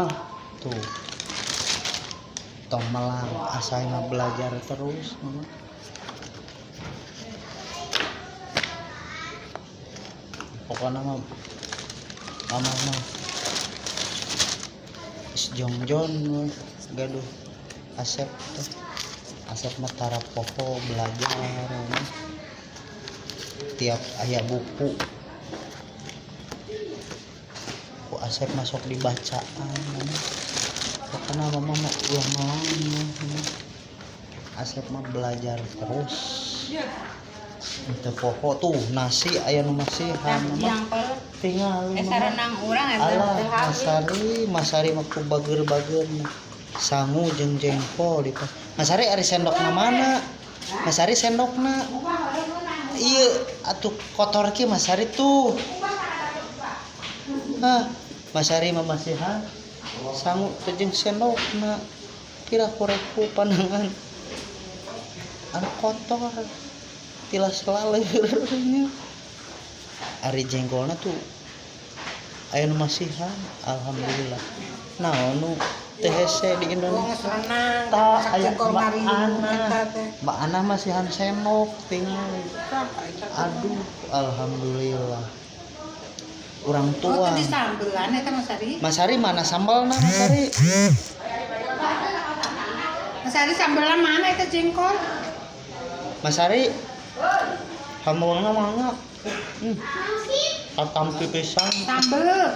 mah tuh tong melang asal mah belajar terus mama. Pokoknya mah mama mah jongjon gaduh Asep tuh. Asep mah tara poho belajar mama. Tiap aya buku ku Asep masuk dibacaan mama. Pokoknya mama mah ulah melang mama. Asep mah belajar terus. Teu poho tuh nasi aya nu masihan mama. Tinggal sarenang urang eta alah teu habis. Masari mah ku bager-bager sangu jeung jengkol di pas. Masari ari sendokna mana? Masari sendokna. Ieu atuh kotor ki Masari tuh. Hah, Masari mah masihan sangu teh jeung sendokna. Kira koreku pandangan anu kotor. Tilas laleur nya. Ari jengkolna tuh aya nu masihan, alhamdulillah. Naon nu teu hese di Indonesia? Tah aya Mbak Ana. Mbak Ana masihan sendok tinggal. Aduh, alhamdulillah. Urang Oh, tua. teu disambelan eta Mas Ari. Mas Ari mana sambalna Mas Ari? Mas Ari sambelan mana eta jengkol? Mas Ari sambalna mana? Katampi pisan. Sambel.